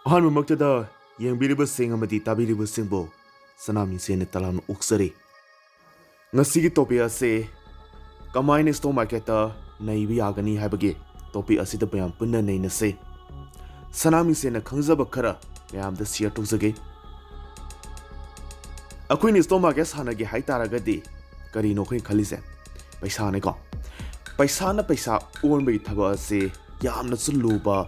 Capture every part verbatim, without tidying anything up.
ꯑꯍꯥꯟꯕꯃꯛꯇꯗ ꯌꯦꯡꯕꯤꯔꯤꯕꯁꯤꯡ ꯑꯃꯗꯤ ꯇꯥꯕꯤꯔꯤꯕꯁꯤꯡꯕꯨ ꯁꯅꯥꯃꯤꯁꯦꯟꯅ ꯇꯔꯥꯝꯅ ꯑꯣꯛꯆꯔꯤ꯫ ꯉꯁꯤꯒꯤ topic ꯑꯁꯤ ꯀꯃꯥꯏꯅ stock marketꯇ ꯅꯩꯕ ꯌꯥꯒꯅꯤ ꯍꯥꯏꯕꯒꯤ topic ꯑꯁꯤꯗ ꯃꯌꯥꯝ ꯄꯨꯟꯅ ꯅꯩꯅꯁꯤ꯫ ꯁꯅꯥꯃꯤꯁꯦꯟꯅ ꯈꯪꯖꯕ ꯈꯔ ꯃꯌꯥꯝꯗ share ꯇꯧꯖꯒꯦ꯫ ꯑꯩꯈꯣꯏꯅ stock market ꯁꯥꯟꯅꯒꯦ ꯍꯥꯏ ꯇꯥꯔꯒꯗꯤ ꯀꯔꯤꯅꯣ ꯑꯩꯈꯣꯏꯅ ꯈꯜꯂꯤꯁꯦ? ꯄꯩꯁꯥꯅꯦꯀꯣ꯫ ꯄꯩꯁꯥꯅ ꯄꯩꯁꯥ ꯑꯣꯟꯕꯒꯤ ꯊꯕꯛ ꯑꯁꯤ ꯌꯥꯝꯅꯁꯨ ꯂꯨꯕ,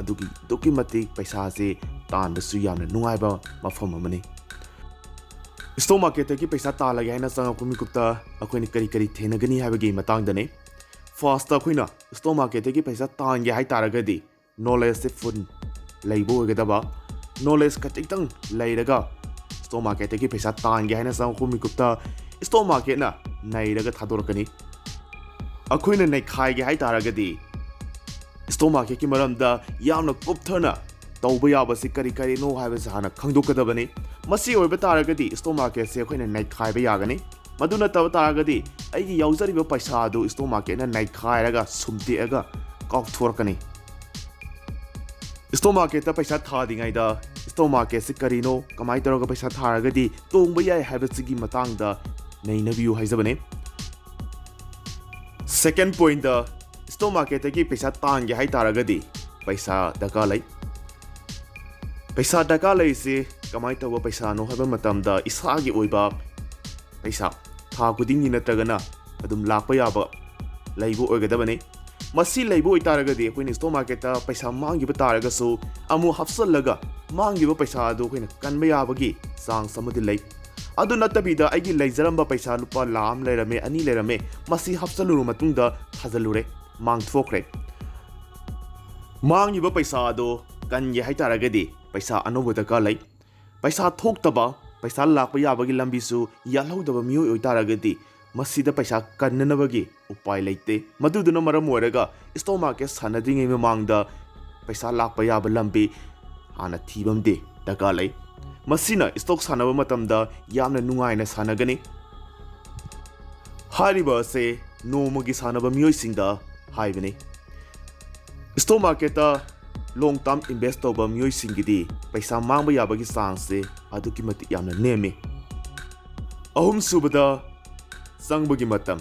ꯑꯗꯨꯒꯤ ꯑꯗꯨꯛꯀꯤ ꯃꯇꯤꯛ ꯄꯩꯁꯥꯁꯤ ꯇꯥꯟꯕꯁꯨ ꯌꯥꯝꯅ ꯅꯨꯡꯉꯥꯏꯕ ꯃꯐꯝ ꯑꯃꯅꯤ꯫ Stock marketꯇꯒꯤ ꯄꯩꯁꯥ ꯇꯥꯜꯂꯒꯦ ꯍꯥꯏꯅ ꯆꯪꯉꯛꯄ ꯃꯤꯀꯨꯞꯇ ꯑꯩꯈꯣꯏꯅ ꯀꯔꯤ ꯀꯔꯤ ꯊꯦꯡꯅꯒꯅꯤ ꯍꯥꯏꯕꯒꯤ ꯃꯇꯥꯡꯗꯅꯤ꯫ First ꯑꯩꯈꯣꯏꯅ stock marketꯇꯒꯤ ꯄꯩꯁꯥ ꯇꯥꯟꯒꯦ ꯍꯥꯏ ꯇꯥꯔꯒꯗꯤ knowledgeꯁꯦ full ꯂꯩꯕ ꯑꯣꯏꯒꯗꯕ꯫ Knowledge ꯈꯖꯤꯛꯇꯪ ꯂꯩꯔꯒ stock marketꯇꯒꯤ ꯄꯩꯁꯥ ꯇꯥꯟꯒꯦ ꯍꯥꯏꯅ ꯆꯪꯉꯛꯄ ꯃꯤꯀꯨꯞꯇ stock marketꯅ ꯅꯩꯔꯒ ꯊꯥꯗꯣꯔꯛꯀꯅꯤ꯫ ꯑꯩꯈꯣꯏꯅ ꯅꯩꯈꯥꯏꯒꯦ ꯍꯥꯏ ꯇꯥꯔꯒꯗꯤ stock marketꯀꯤ ꯃꯔꯝꯗ ꯌꯥꯝꯅ ꯀꯨꯞꯊꯅ ꯇꯧꯕ ꯌꯥꯕꯁꯤ ꯀꯔꯤ ꯀꯔꯤꯅꯣ ꯍꯥꯏꯕꯁꯤ ꯍꯥꯟꯅ ꯈꯪꯗꯣꯛꯀꯗꯕꯅꯤ꯫ ꯃꯁꯤ ꯑꯣꯏꯕ ꯇꯥꯔꯒꯗꯤ stock marketꯁꯦ ꯑꯩꯈꯣꯏꯅ ꯅꯩꯈꯥꯏꯕ ꯌꯥꯒꯅꯤ꯫ ꯃꯗꯨ ꯅꯠꯇꯕ ꯇꯥꯔꯒꯗꯤ ꯑꯩꯒꯤ ꯌꯥꯎꯖꯔꯤꯕ ꯄꯩꯁꯥ ꯑꯗꯨ stock marketꯅ ꯅꯩꯈꯥꯏꯔꯒ ꯁꯨꯝꯇꯦꯛꯑꯒ ꯀꯥꯎꯊꯣꯔꯛꯀꯅꯤ꯫ Stock marketꯇ ꯄꯩꯁꯥ ꯊꯥꯗ꯭ꯔꯤꯉꯩꯗ stock marketꯁꯤ ꯀꯔꯤꯅꯣ, ꯀꯃꯥꯏꯅ ꯇꯧꯔꯒ ꯄꯩꯁꯥ ꯊꯥꯔꯒꯗꯤ ꯇꯣꯡꯕ ꯌꯥꯏ ꯍꯥꯏꯕꯁꯤꯒꯤ ꯃꯇꯥꯡꯗ ꯅꯩꯅꯕꯤꯌꯨ ꯍꯥꯏꯖꯕꯅꯤ꯫ Second pointꯇ stock marketꯇꯒꯤ ꯄꯩꯁꯥ ꯇꯥꯟꯒꯦ ꯍꯥꯏ ꯇꯥꯔꯒꯗꯤ ꯄꯩꯁꯥ ꯗꯔꯀꯥꯔ ꯂꯩ꯫ ꯄꯩꯁꯥ ꯗꯔꯀꯥꯔ ꯂꯩꯔꯤꯁꯤ ꯀꯃꯥꯏꯅ ꯇꯧꯕ ꯄꯩꯁꯥꯅꯣ ꯍꯥꯏꯕ ꯃꯇꯝꯗ ꯏꯁꯥꯒꯤ ꯑꯣꯏꯕ ꯄꯩꯁꯥ ꯊꯥ ꯈꯨꯗꯤꯡꯒꯤ ꯅꯠꯇ꯭ꯔꯒꯅ ꯑꯗꯨꯝ ꯂꯥꯛꯄ ꯌꯥꯕ ꯂꯩꯕ ꯑꯣꯏꯒꯗꯕꯅꯤ꯫ ꯃꯁꯤ ꯂꯩꯕ ꯑꯣꯏꯇꯥꯔꯒꯗꯤ ꯑꯩꯈꯣꯏꯅ stock marketꯇ ꯄꯩꯁꯥ ꯃꯥꯡꯈꯤꯕ ꯇꯥꯔꯒꯁꯨ ꯑꯃꯨꯛ ꯍꯥꯞꯆꯜꯂꯒ ꯃꯥꯡꯈꯤꯕ ꯄꯩꯁꯥ ꯑꯗꯨ ꯑꯩꯈꯣꯏꯅ ꯀꯟꯕ ꯌꯥꯕꯒꯤ chance ꯑꯃꯗꯤ ꯂꯩ꯫ ꯑꯗꯨ ꯅꯠꯇꯕꯤꯗ ꯑꯩꯒꯤ ꯂꯩꯖꯔꯝꯕ ꯄꯩꯁꯥ ꯂꯨꯄꯥ ꯂꯥꯈ ꯑꯃ ꯂꯩꯔꯝꯃꯦ, ꯑꯅꯤ ꯂꯩꯔꯝꯃꯦ, ꯃꯁꯤ ꯍꯥꯞꯆꯜꯂꯨꯔ ꯃꯇꯨꯡꯗ ꯊꯥꯖꯜꯂꯨꯔꯦ, ꯃꯥꯡꯊꯣꯛꯈ꯭ꯔꯦ꯫ ꯃꯥꯡꯉꯤꯕ ꯄꯩꯁꯥ ꯑꯗꯣ ꯀꯟꯒꯦ ꯍꯥꯏꯇꯥꯔꯒꯗꯤ ꯄꯩꯁꯥ ꯑꯅꯧꯕ ꯗꯔꯀꯥꯔ ꯂꯩ꯫ ꯄꯩꯁꯥ ꯊꯣꯛꯇꯕ, ꯄꯩꯁꯥ ꯂꯥꯛꯄ ꯌꯥꯕꯒꯤ ꯂꯝꯕꯤꯁꯨ ꯌꯥꯜꯍꯧꯗꯕ ꯃꯤꯑꯣꯏ ꯑꯣꯏꯇꯥꯔꯒꯗꯤ ꯃꯁꯤꯗ ꯄꯩꯁꯥ ꯀꯟꯅꯅꯕꯒꯤ ꯎꯄꯥꯏ ꯂꯩꯇꯦ꯫ ꯃꯗꯨꯗꯨꯅ ꯃꯔꯝ ꯑꯣꯏꯔꯒ stock market ꯁꯥꯟꯅꯗ꯭ꯔꯤꯉꯩ ꯃꯃꯥꯡꯗ ꯄꯩꯁꯥ ꯂꯥꯛꯄ ꯌꯥꯕ ꯂꯝꯕꯤ ꯍꯥꯟꯅ ꯊꯤꯕ ꯑꯃꯗꯤ ꯗꯔꯀꯥꯔ ꯂꯩ꯫ ꯃꯁꯤꯅ stock ꯁꯥꯟꯅꯕ ꯃꯇꯝꯗ ꯌꯥꯝꯅ ꯅꯨꯡꯉꯥꯏꯅ ꯁꯥꯟꯅꯒꯅꯤ꯫ ꯍꯥꯏꯔꯤꯕ ꯑꯁꯦ ꯅꯣꯡꯃꯒꯤ ꯁꯥꯟꯅꯕ ꯃꯤꯑꯣꯏꯁꯤꯡꯗ ꯍꯥꯏꯕꯅꯤ꯫ Stock marketꯇ long term invest ꯇꯧꯕ ꯃꯤꯑꯣꯏꯁꯤꯡꯒꯤꯗꯤ ꯄꯩꯁꯥ ꯃꯥꯡꯕ ꯌꯥꯕꯒꯤ ꯆꯥꯡꯁꯦ ꯑꯗꯨꯛꯀꯤ ꯃꯇꯤꯛ ꯌꯥꯝꯅ ꯅꯦꯝꯃꯤ꯫ ꯑꯍꯨꯝꯁꯨꯕꯗ, ꯆꯪꯕꯒꯤ ꯃꯇꯝ꯫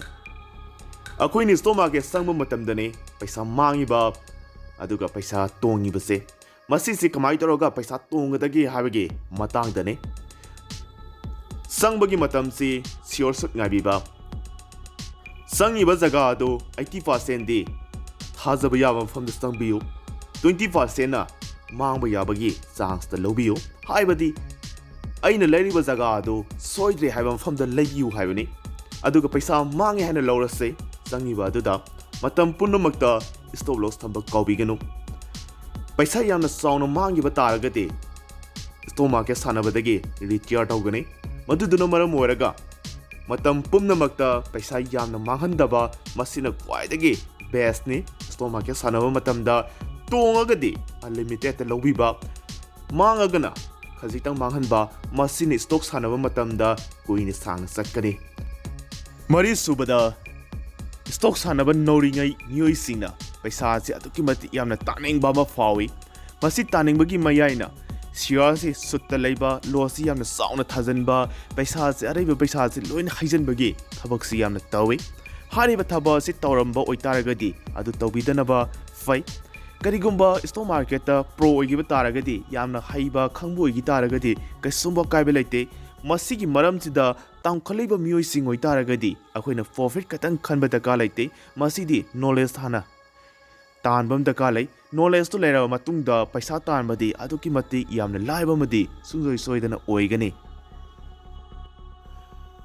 ꯑꯩꯈꯣꯏꯅ stock market ꯆꯪꯕ ꯃꯇꯝꯗꯅꯤ ꯄꯩꯁꯥ ꯃꯥꯡꯉꯤꯕ ꯑꯗꯨꯒ ꯄꯩꯁꯥ ꯇꯣꯡꯉꯤꯕꯁꯦ꯫ ꯃꯁꯤꯁꯤ ꯀꯃꯥꯏꯅ ꯇꯧꯔꯒ ꯄꯩꯁꯥ ꯇꯣꯡꯒꯗꯒꯦ ꯍꯥꯏꯕꯒꯤ ꯃꯇꯥꯡꯗꯅꯤ꯫ ꯆꯪꯕꯒꯤ ꯃꯇꯝꯁꯤ sure shot ꯉꯥꯏꯕꯤꯕ꯫ ꯆꯪꯉꯤꯕ ꯖꯒꯥ ꯑꯗꯨ eighty percent ꯗꯤ ꯊꯥꯖꯕ ꯌꯥꯕ ꯃꯐꯝꯗ ꯆꯪꯕꯤꯌꯨ꯫ Twenty percent ꯅ ꯃꯥꯡꯕ ꯌꯥꯕꯒꯤ chance ꯇ ꯂꯧꯕꯤꯌꯨ꯫ ꯍꯥꯏꯕꯗꯤ ꯑꯩꯅ ꯂꯩꯔꯤꯕ ꯖꯒꯥ ꯑꯗꯨ ꯁꯣꯏꯗ꯭ꯔꯦ ꯍꯥꯏꯕ ꯃꯐꯝꯗ ꯂꯩꯕꯤꯌꯨ ꯍꯥꯏꯕꯅꯤ꯫ ꯑꯗꯨꯒ ꯄꯩꯁꯥ ꯃꯥꯡꯉꯦ ꯍꯥꯏꯅ ꯂꯧꯔꯁꯦ, ꯆꯪꯉꯤꯕ ꯑꯗꯨꯗ ꯃꯇꯝ ꯄꯨꯝꯅꯃꯛꯇ stop loss ꯊꯝꯕ ꯀꯥꯎꯕꯤꯒꯅꯨ꯫ ꯄꯩꯁꯥ ꯌꯥꯝꯅ ꯆꯥꯎꯅ ꯃꯥꯡꯈꯤꯕ ꯇꯥꯔꯒꯗꯤ stock market ꯁꯥꯟꯅꯕꯗꯒꯤ retire ꯇꯧꯒꯅꯤ꯫ ꯃꯗꯨꯗꯨꯅ ꯃꯔꯝ ꯑꯣꯏꯔꯒ ꯃꯇꯝ ꯄꯨꯝꯅꯃꯛꯇ ꯄꯩꯁꯥ ꯌꯥꯝꯅ ꯃꯥꯡꯍꯟꯗꯕ, ꯃꯁꯤꯅ ꯈ꯭ꯋꯥꯏꯗꯒꯤ best ꯅꯤ꯫ Stock market ꯁꯥꯟꯅꯕ ꯃꯇꯝꯗ ꯇꯣꯡꯉꯒꯗꯤ unlimited ꯇ ꯂꯧꯕꯤꯕ, ꯃꯥꯡꯉꯒꯅ ꯈꯖꯤꯛꯇꯪ ꯃꯥꯡꯍꯟꯕ, ꯃꯁꯤꯅ stock ꯁꯥꯟꯅꯕ ꯃꯇꯝꯗ ꯀꯨꯏꯅ ꯁꯥꯡꯅ ꯆꯠꯀꯅꯤ꯫ ꯃꯔꯤꯁꯨꯕꯗ, stock ꯁꯥꯟꯅꯕ ꯅꯧꯔꯤꯉꯩ ꯃꯤꯑꯣꯏꯁꯤꯡꯅ ꯄꯩꯁꯥꯁꯦ ꯑꯗꯨꯛꯀꯤ ꯃꯇꯤꯛ ꯌꯥꯝꯅ ꯇꯥꯅꯤꯡꯕ ꯑꯃ ꯐꯥꯎꯏ꯫ ꯃꯁꯤ ꯇꯥꯅꯤꯡꯕꯒꯤ ꯃꯌꯥꯏꯅ share ꯁꯤ ꯁꯨꯠꯇ ꯂꯩꯕ, loss ꯁꯤ ꯌꯥꯝꯅ ꯆꯥꯎꯅ ꯊꯥꯖꯤꯟꯕ, ꯄꯩꯁꯥꯁꯦ, ꯑꯔꯩꯕ ꯄꯩꯁꯥꯁꯦ ꯂꯣꯏꯅ ꯍꯩꯖꯤꯟꯕꯒꯤ ꯊꯕꯛꯁꯤ ꯌꯥꯝꯅ ꯇꯧꯏ꯫ ꯍꯥꯏꯔꯤꯕ ꯊꯕꯛ ꯑꯁꯤ ꯇꯧꯔꯝꯕ ꯑꯣꯏꯇꯥꯔꯒꯗꯤ ꯑꯗꯨ ꯇꯧꯕꯤꯗꯅꯕ ꯐꯩ꯫ ꯀꯔꯤꯒꯨꯝꯕ stock market ꯇ pro ꯑꯣꯏꯈꯤꯕ ꯇꯥꯔꯒꯗꯤ, ꯌꯥꯝꯅ ꯍꯩꯕ ꯈꯪꯕ ꯑꯣꯏꯈꯤ ꯇꯥꯔꯒꯗꯤ ꯀꯩꯁꯨꯝꯕ ꯑꯀꯥꯏꯕ ꯂꯩꯇꯦ꯫ ꯃꯁꯤꯒꯤ ꯃꯔꯝꯁꯤꯗ ꯇꯥꯡꯈꯠꯂꯛꯏꯕ ꯃꯤꯑꯣꯏꯁꯤꯡ ꯑꯣꯏꯇꯥꯔꯒꯗꯤ ꯑꯩꯈꯣꯏꯅ profit ꯈꯛꯇꯪ ꯈꯟꯕ ꯗꯔꯀꯥꯔ ꯂꯩꯇꯦ꯫ ꯃꯁꯤꯗꯤ knowledge ꯍꯥꯟꯅ ꯇꯥꯟꯕ ꯑꯃ ꯗꯔꯀꯥꯔ ꯂꯩ꯫ Knowledge ꯇꯨ ꯂꯩꯔꯕ ꯃꯇꯨꯡꯗ ꯄꯩꯁꯥ ꯇꯥꯟꯕꯗꯤ ꯑꯗꯨꯛꯀꯤ ꯃꯇꯤꯛ ꯌꯥꯝꯅ ꯂꯥꯏꯕ ꯑꯃꯗꯤ ꯁꯨꯡꯁꯣꯏ ꯁꯣꯏꯗꯅ ꯑꯣꯏꯒꯅꯤ꯫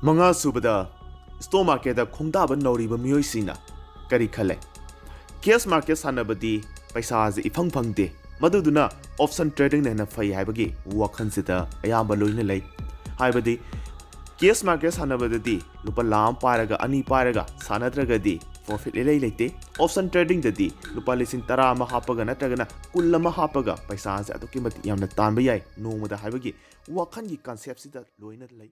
ꯃꯉꯥꯁꯨꯕꯗ, stock market ꯇ ꯈꯣꯡꯗꯥꯕ ꯅꯧꯔꯤꯕ ꯃꯤꯑꯣꯏꯁꯤꯡꯅ ꯀꯔꯤ ꯈꯜꯂꯦ? Cash market ꯁꯥꯟꯅꯕꯗꯤ ꯄꯩꯁꯥꯁꯦ ꯏꯐꯪ ꯐꯪꯗꯦ, ꯃꯗꯨꯗꯨꯅ option trading ꯅ ꯍꯦꯟꯅ ꯐꯩ ꯍꯥꯏꯕꯒꯤ ꯋꯥꯈꯜꯁꯤꯗ ꯑꯌꯥꯝꯕ ꯂꯣꯏꯅ ꯂꯩ꯫ ꯍꯥꯏꯕꯗꯤ cash market ꯁꯥꯟꯅꯕꯗꯗꯤ ꯂꯨꯄꯥ ꯂꯥꯈ ꯑꯃ ꯄꯥꯏꯔꯒ, ꯑꯅꯤ ꯄꯥꯏꯔꯒ ꯁꯥꯟꯅꯗ꯭ꯔꯒꯗꯤ profit ꯏꯂꯩ ꯂꯩꯇꯦ꯫ Option trading ꯗꯗꯤ ꯂꯨꯄꯥ ꯂꯤꯁꯤꯡ ꯇꯔꯥ ꯑꯃ ꯍꯥꯞꯄꯒ ꯅꯠꯇ꯭ꯔꯒꯅ ꯀꯨꯟ ꯑꯃ ꯍꯥꯞꯄꯒ ꯄꯩꯁꯥꯁꯦ ꯑꯗꯨꯛꯀꯤ ꯃꯇꯤꯛ ꯌꯥꯝꯅ ꯇꯥꯟꯕ ꯌꯥꯏ ꯅꯣꯡꯃꯗ ꯍꯥꯏꯕꯒꯤ ꯋꯥꯈꯜꯒꯤ concept ꯁꯤꯗ ꯂꯣꯏꯅ ꯂꯩ꯫